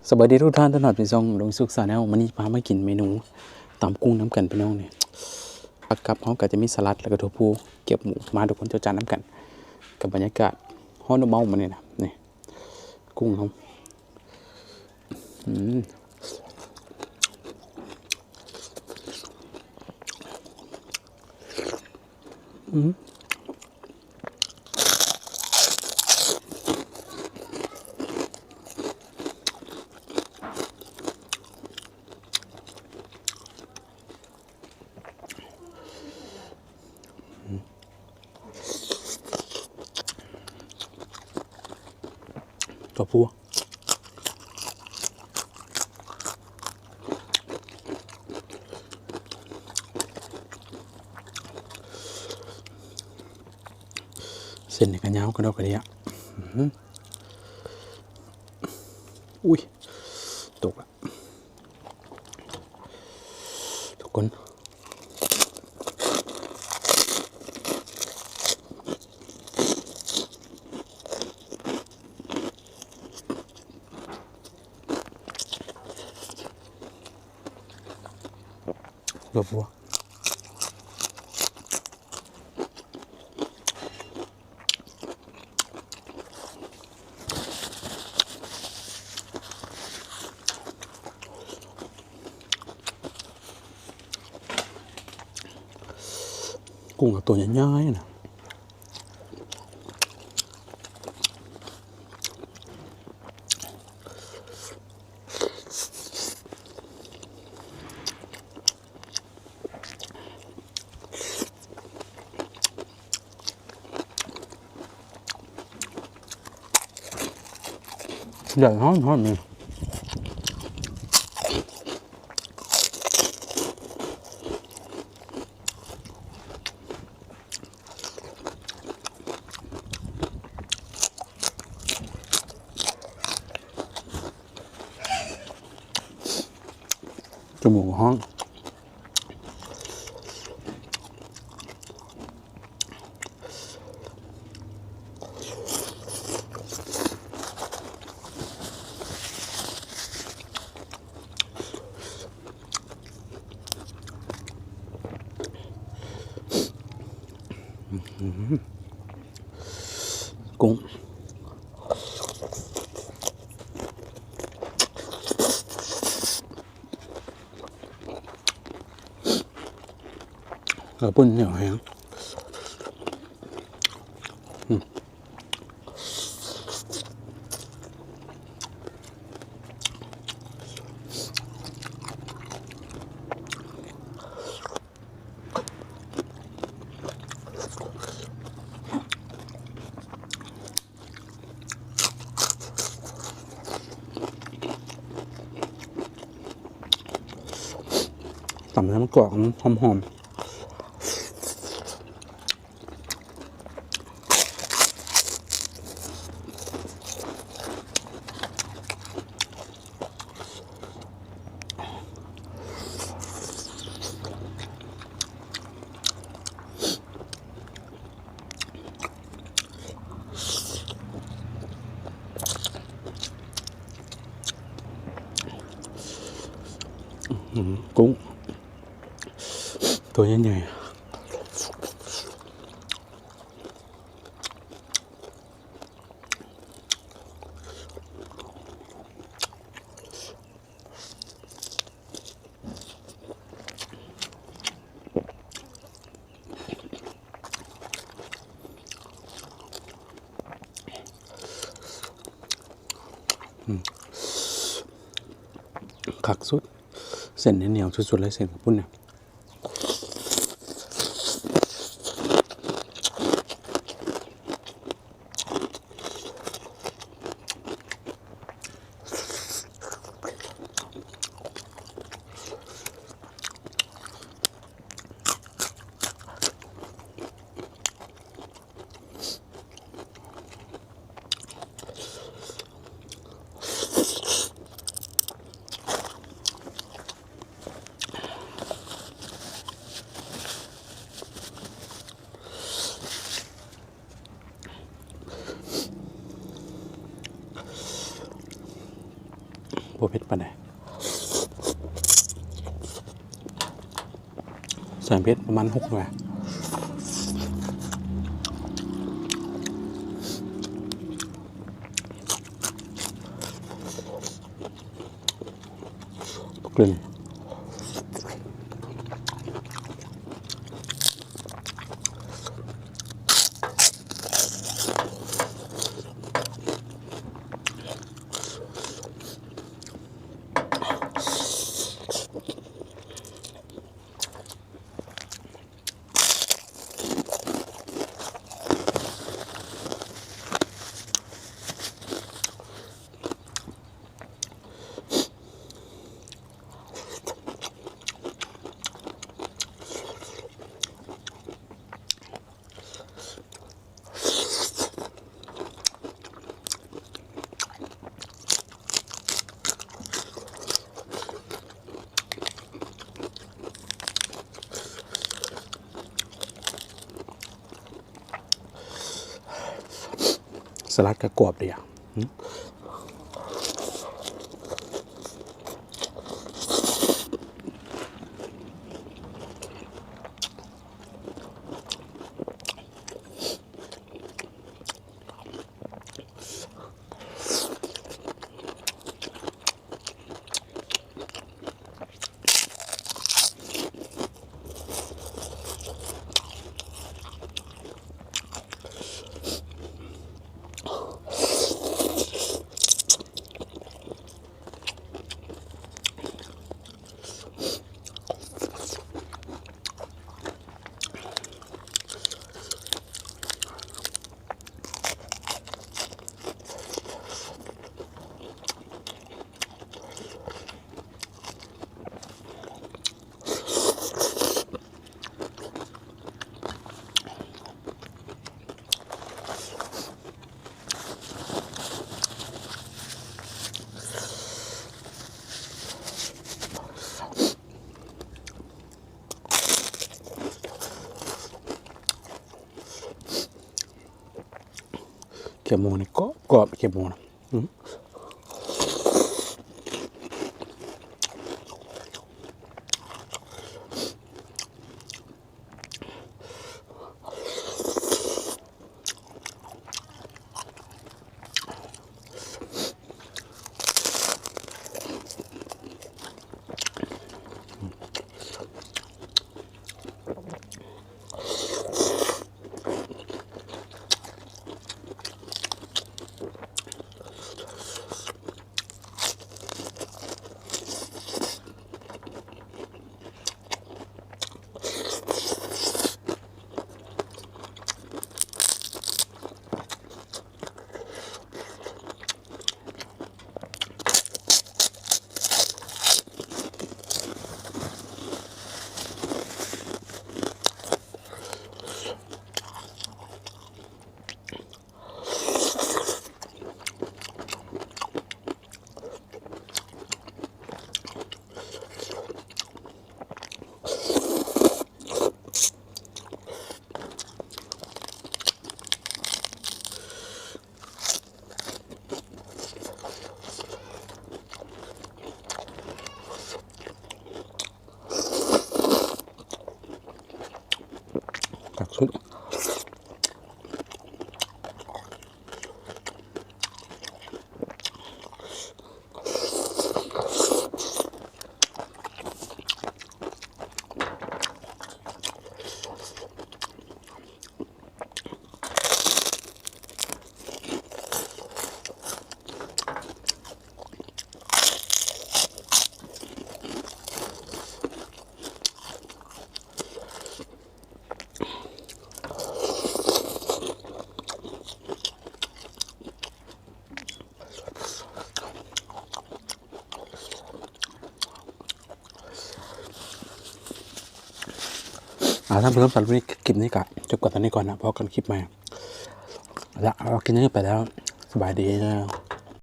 ສະບາຍດີທຸກທ່ານ ຕ້ອນຮັບສູ່ຊ່ອງລຸງສຸກ Channel ມື້ນີ້ພາມາກິນເມນູຕຳກຸ້ງນຳກັນພີ່ນ້ອງນີ້. ຫຼັກກັບເຮົາກໍຈະມີສະຫຼັດ ແລ້ວກໍຖົ່ວພູ ແຄບໝູ ມາທຸກຄົນເຈົ້າຈານນຳກັນ ກັບບັນຍາກາດຮ້ອນອົບເອົ້າມື້ນີ້ນະ. ນີ້ ກຸ້ງເຮົາ ອືມ ອືມ. ກະພົວ ເສັ້ນນີ້ກະຍາວກະດອກກະເດຍ. ອືມ ອຸ້ຍ ຕົກລະ ທຸກຄົນ. ກຸ້ງກະໂຕໃຫຍ່ໆນະ. ແດດຮ້ອນໆ ນີ້ ຈະໝູກຮ້ອນ. ກຸ້ງ ເຂົ້າປຸ້ນໜຽວແຮງ. ຕຳໃຫ້ມັນກອບ ຫອມໆ. ອື້ຫື ກຸ້ງ ໂຕໃຫຍ່ໆ. ອືມ ຄັກສຸດ ເສັ້ນໜຽວໆ ສຸດໆ ເລີຍ ເສັ້ນເຂົ້າປຸ້ນນີ້. ອືມ ບໍ່ເຜັດປານໃດ. ໃສ່ເຜັດປະມານຫົກໜ່ວຍ. ສະຫຼັດກໍກອບເດ. ແຄບໝູນີ້ກອບໆ ແຄບໝູນະ. ອືມ ຄັກສຸດ. ອ່າ ທ່ານຜູ້ຊົມ ສຳລັບຄລິບນີ້ກໍຈົບກັນເທົ່ານີ້ກ່ອນນະ. ພໍ້ກັນຄລິບໃໝ່ ລະເອົາກິນນີ້ໄປແລ້ວ ສະບາຍດີ.